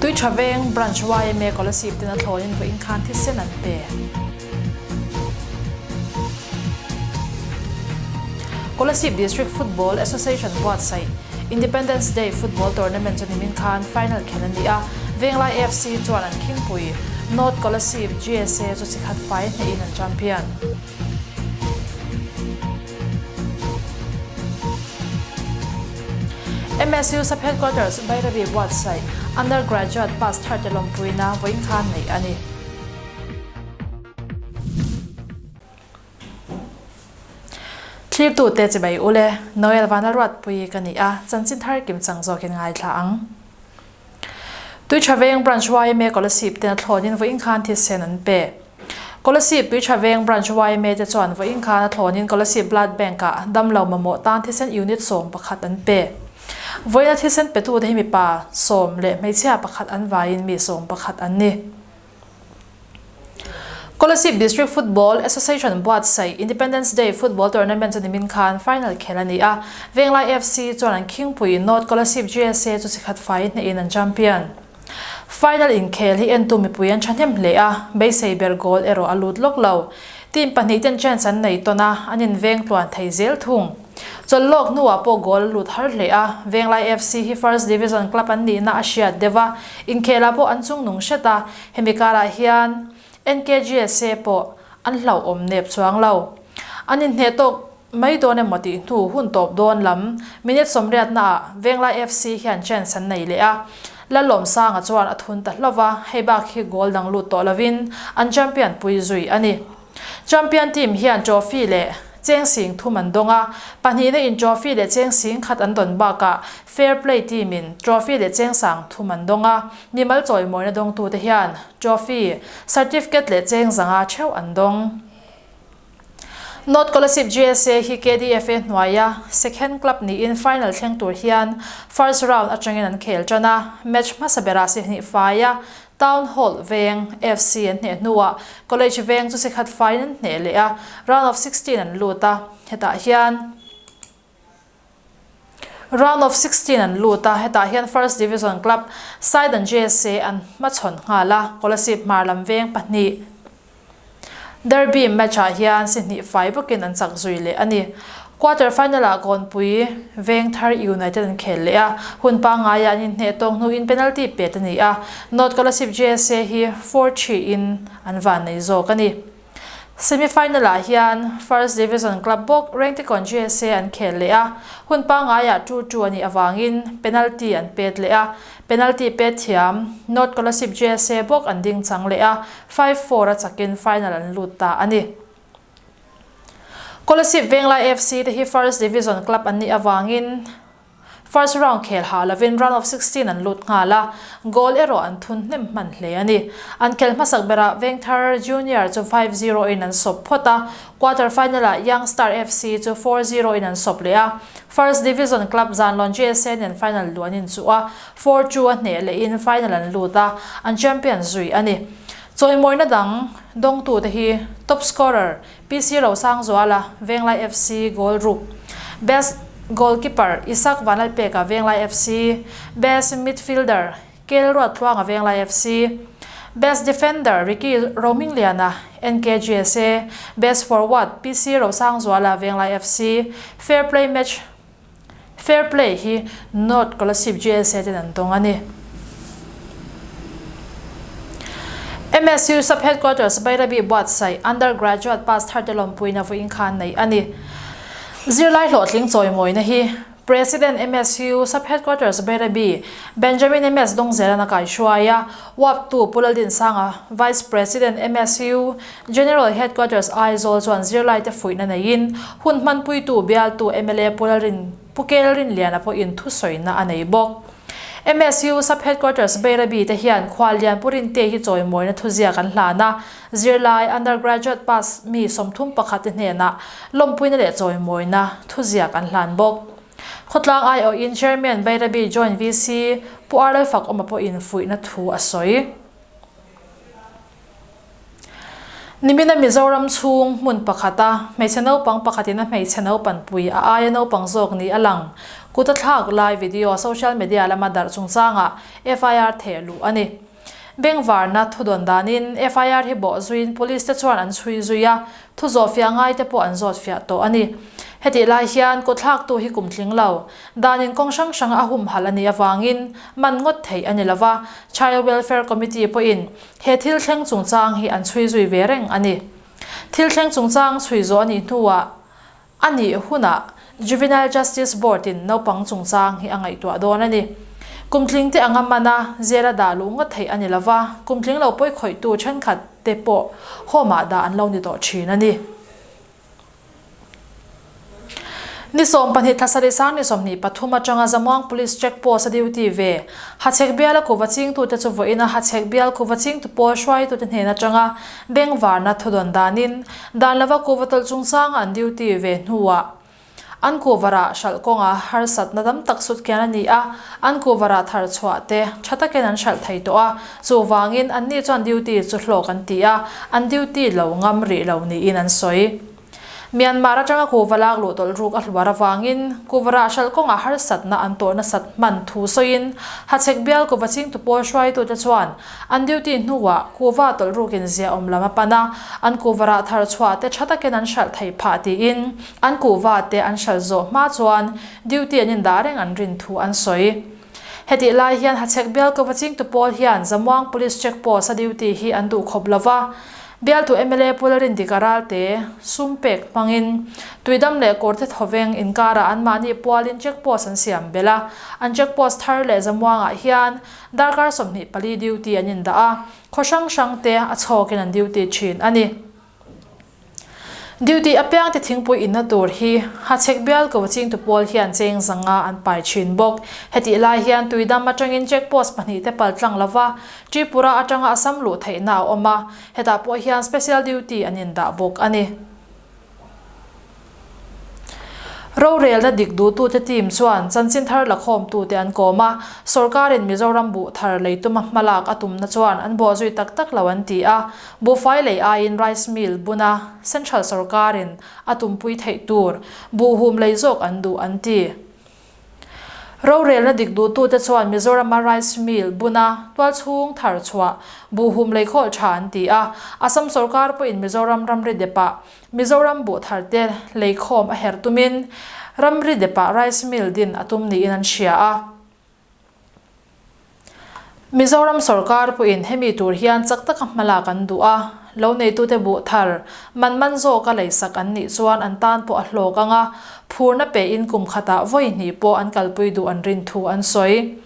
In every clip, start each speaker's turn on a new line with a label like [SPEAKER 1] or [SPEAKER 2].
[SPEAKER 1] Tuitha Veng Branch yma Kolasib ten a thlawnin vawiin khan thisen an pe. Kolasib District Football Association buatsaih Independence Day Football Tournament chu nimin khan final khelh a ni a, Venglai FC chuan an khingpui North Kolasib GSA chu chikhat fai hnehin an champion. MSU Sub Headquarters Bairabi buatsaih Undergraduate pass thar te lawmpuina vawiin khan neih a ni. Thlirtute chibai ule, Noel Vanlalruatpui ka ni a, chanchin thar kim chang zawkin ngaithla ang. Tuitha Veng Branch yma Kolasib ten a thlawnin vawiin khan thisen an pe. Kolasib Tuitha Veng Branch yma te chuan vawiin khan a thlawnin Kolasib Blood Bank ah damlo mamawh tan thisen unit 11 an pe. Vawiina thisen petute hi mipa 10 leh hmeichhia pakhat an vaiin mi 11 an ni. Kolasib District Football Association buatsaih Independence Day Football Tournament chu nimin khan final khel a ni a, Venglai FC chuan an khingpui North Kolasib GSA chu chikhat fai hnehin an champion. Final inkhel hi entu mipui an thahnem hle a, beisei ber goal erawh a lut lawk lo. Team pahnih ten chance an nei tawn a, an inveng tluan thei zel thung. Chawlh lawk hnuah pawh goal a lut har hle a, Venglai FC hi First Division club an nihna a hriat deuh a, inkhelah pawh an chungnung hret a, hemi karah hian NKGSA pawh an hlauhawm nep chuang lo. An inhneh tawk mai dawn emaw tih hnu hun tawp dawn lam minute 80 naah Venglai FC hian chance an nei leh a, Lalawmsanga chuan a thun ta hlauh a, hei bak hi goal dang lut tawh lovin an champion pui zui a ni. Champion team hian trophy leh cheng sing thum an dawng a, pahnihna in trophy leh cheng sing khat an dawn bakah Fair Play team in trophy leh cheng sang thum an dawng a, mimal chawimawina dawngtute hian trophy, certificate leh cheng zanga theuh an dawng. North Kolasib GSA hi KDFA hnuaia second club niin final thleng tur hian first round atangin an khel tan a, match hmasa berah sihnih faia Town Hall Veng FC an hneh hnuah College Veng chu sikhat faiin an hneh leh a, round of 16 an lut a, hetah hian Round of 16 an lut a, hetah hian First Division club Saidan JSA an hmachhawn nghal a, Kolasib hmar lam veng pahnih Derby match ah hian si hnih fai bawkin an chak zui leh a ni. Quarter final ah Kawnpui Vengthar United an khel leh a, hun pangaiah an inhneh tawk hnuin penalty pet a ni a, North Kolasib JSA hi 4-3 in an van nei zawk a ni. Semi final ah hian First Division club bawk Rengtekawn JSA an khel leh a, hun pangaiah 2-2 a nih avangin penalty an pet leh a, Penalty pet thiam North Kolasib JSA bawk an ding chang leh a, 5-4 a chakin final an lut ta a ni. Kolasib Venglai FC te hi First Division club an nih avangin first round khel hah lovin round of 16 an lut nghal a, goal erawh an thun hnem hman hle a ni. An khel hmasak berah Vengthar Junior chu 5-0 in an sawp phawt a, quarter final ah Young Star FC chu 4-0 in an sawp leh a, First Division club Zanlawn GSA nen final luh an inchuh a, 4-2 a hneh lehin final an lut a, an champion zui a ni. Chawimawina dang dawngtute hi top scorer PC Rosangzuala, Venglai FC, goal ruk, best goalkeeper Isak Vanlalpeka, Venglai FC, best midfielder Kel Ruattluanga, Venglai FC, best defender Ricky Rohmingliana, NKGSA, best forward PC Rosangzuala, Venglai FC, fair play match fair play hi North Kolasib GSA ten an dawng a ni. MSU Sub Headquarters Bairabi buatsaih undergraduate pass thar te lawmpuina vawiin khan nei a ni. Zirlai hlawhtling chawimawina hi President MSU Sub Headquarters Bairabi Benjamin MS Dawngzelan a kaihruai a, Waptu Pu Laldinsanga Vice President MSU General Headquarters Aizawl chuan zirlaite fuihna neiin hun hmanpuitu bialtu mla Pu Lalrin Pu Kelrinliana pawhin thusawina a nei bawk. MSU Sub Headquarters Bairabi te hian Khuallian Pu Rinte hi chawimawina thuziak an hlan a, zirlai undergraduate pass mi 31 te hnenah lawmpuina leh chawimawina thuziak an hlan bawk. Khawtlang aiawhin Chairman Bairabi Joint VC Pu Arlalfak awma pawhin fuihna thu a sawi. Nimina Mizoram chhung hmun pakhata hmeichhe naupang pakhatin a hmeichhe naupanpui a aia naupang zawk ni a lang. Kut a thlak lai video social media lama darh chungchangah FIR theh luh a ni. Bengvarna thudawn danin FIR hi bawh zuiin police te chuan an chhui zui a, thu zawhfiah ngai te pawh an zawtfiah tawh a ni. Hetih lai hian kuthlaktu hi kum tling lo, danin kawng hrang hranga a humhalh a nih avangin man ngawt theih a ni lo va, Child Welfare Committee pawhin he thil thleng chungchang hi an chhui zui ve reng a ni. Thil thleng chungchang chhui zawh a nih hnuah A nih hunah Juvenile Justice Board-in naupang chungchang hi a ngaihtuah dawn a ni. Kum tling te anga mana zela dah luh ngawt theih a ni lo va, kum tling lo pawi khawihtu thenkhat te pawh home-ah dah an lo ni tawh thin a ni. Ni 12 thla sarih sang ni 23 atanga Zamuang Police Check Post a duty ve Hachhek biala kuva chingtute chu vawiin a Hachhek bial kuva chingtu pawl hruaitute hnen atanga Bengvarna thudawn danin dan lova kuhva tawlh chungchanga an duty ve hnuah an kuhvarah hralh kawnga harsatna tam tak sut kian a ni a, an kuhvarah thar chhuah te tha takin an hralh thei tawh a, chuvangin anni chuan duty chu hlawk an ti a, an duty lo ngam rih lo niin an sawi. Myanmar atanga kuhva lak luh tawlh ruk a hluar avangin kuhva rah hralh kawngah harsatna an tawh nasat hman thu sawiin Hachhek bial kuhva chingtu pawl hruaitute chuan an duty hnuah kuhva tawlh rukin ziaawm lam a pan a, an kuhva rah thar chhuah te tha takin an hralh thei phah tiin an kuhva te an hralh zawh hma chuan duty an indah reng an rin thu an sawi. Hetih lai hian Hachhek bial kuhva chingtu pawl hian Zamuang Police Check Post a duty hi an duh khawp lova, Bialtu mla Pu Lalrindika Ralte sum pek hmangin Tuidam leh Kawrte Thawveng inkarah anmahni pualin check post an siam belh a, an check post thar leh Zamuangah hian darkar 24 duty an indah a, khaw hrang hrang te a chhawkin an duty thin a ni. Duty apiangte thingpui inna tur hi Hachhek bial ko chingtu pawl hian cheng zanga an pai thin bawk. Hetih lai hian Tuidam atangin check post pahnihte paltlang lova Tripura atanga Assam luh theihna a awm a, hetah pawh hian special duty an indah bawk a ni. Rorelna dik duhtute team chuan chanchin thar lakhawmtute an kawm a, sawrkarin Mizoram buh thar lei tuma hmalak a tumna chuan an bawhzui tak tak lo an ti a, buhfai lei aiin rice mill buna central sawrkarin a tumpui theih tur buhhum lei zawk an duh an ti. Rorelna dik duhtute chuan Mizorama rice mill buna tualchhung thar chhuah buhhum lei khawl tha an ti a, Assam sawrkar pawhin Mizoram ramri depah Mizoram buh tharte lei khawm a herh tumin ramri depah rice mill din a tum niin an hria a. Mizoram sawrkar pawhin hemi tur hian chak taka hmalak an duh a, lo neitute buh thar man man zawka leisak an nih chuan an tan pawh a hlawk ang a, phurna pein kum khatah vawi hnih pawh an kalpui duh an rin thu an sawi.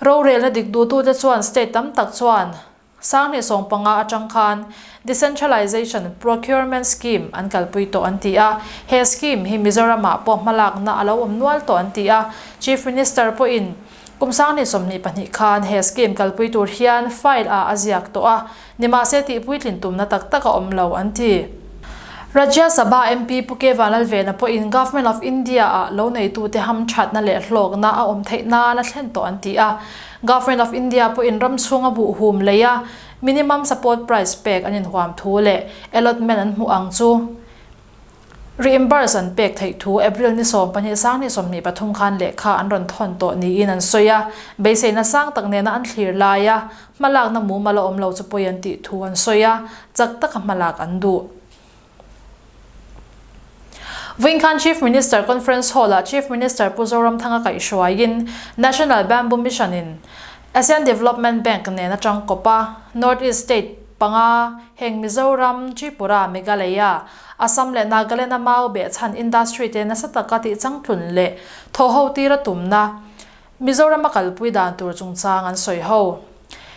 [SPEAKER 1] Rorelna dik duhtute chuan state tam tak chuan Sanghnih 15 atang khan Decentralization Procurement Scheme an kalpui tawh an ti a, he scheme hi Mizoram-ah pawh hmalakna a lo awm nual tawh an ti a, Chief Minister pawhin kum 2022 khan he scheme kalpui tur hian file ah a ziak tawh a, nimahse tihpuitlin tumna tak tak a awm lo an ti. Rajya Sabha MP Pu K Vanlalvena pawhin Government of India-ah lo neitute hamthatna leh hlawkna a awm theih nan a thlen tawh an ti a, Government of India pawhin ram chhunga buh hum lei a minimum support price pek an inhuam thu leh allotment an hmuh ang chu reimburse an pek theih thu April ni 12 sang ni 23 khan lehkha an rawn thawn tawh niin an sawi a, beiseina sang tak nena an thlir laia hmalakna mumal a awm lo chu pawi an tih thu an sawi a, chak taka hmalak an duh. Vawiin Chief Minister Conference Hall-ah Chief Minister Pu Zoramthanga kaihhruaiin National Bamboo Mission-in Asian Development Bank nen atang kawp a, North East State panga heng Mizoram, Tripura, Meghalaya, Assam leh Nagaland-a mau behchhan industry te nasa taka tihchangtlun leh thawhho tira tumna Mizoram a kalpui dan tur chungchang an sawi ho.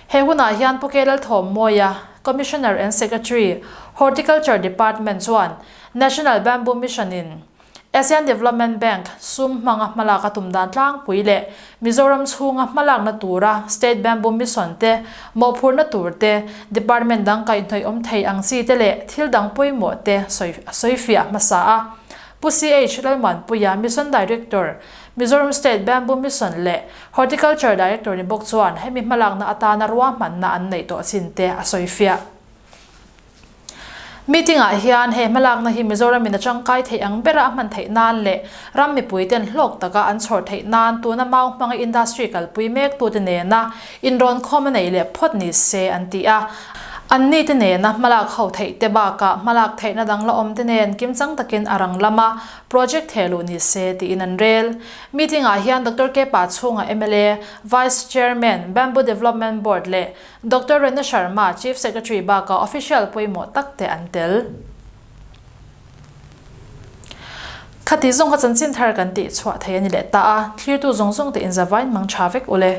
[SPEAKER 1] He hunah hian Pu K Lalthawmmawia, Commissioner and Secretary, Horticulture Department chuan National Bamboo Mission in Asian Development Bank sum hmanga hmalak a tum dan tlangpui leh Mizoram chhunga hmalakna tura State Bamboo Mission te mawhphurhna tur te, Department dang kaihhnawih awm thei ang chi te leh thil dang pawimawh te sawi a sawifiah hmasa a. Pu CH Lalmuanpuia, Mission Director, Mizoram State Bamboo Mission leh Horticulture Director ni bawk chuan hemi hmalakna atana ruahmanna an neih tawh chin te a sawifiah. Meeting-ah hian he hmalakna hi Mizoramin a tangkai theih ang bera a hman theih nan leh ram mipuiten hlawk taka an chhawr theih nan tuna mau hmanga industry kalpui mektute nena inrawn khawm a nei leh phawt ni se an ti a. Anni te nena hmalak ho theih te bakah hmalak theihna dang la awm te nen kimchang takin a rang lama project theh luh ni se tiin an rel. Meeting-ah hian Doctor Kepa chhunga mla, Vice Chairman, Bamboo Development Board leh Doctor Renu Sharma, Chief Secretary bakah official pawimawh tak te an tel. Khati zawng kha chanchin thar kan tih chhuah thei a ni leh ta a, thlirtu zawng zawng te inzavain mang tha vek ule.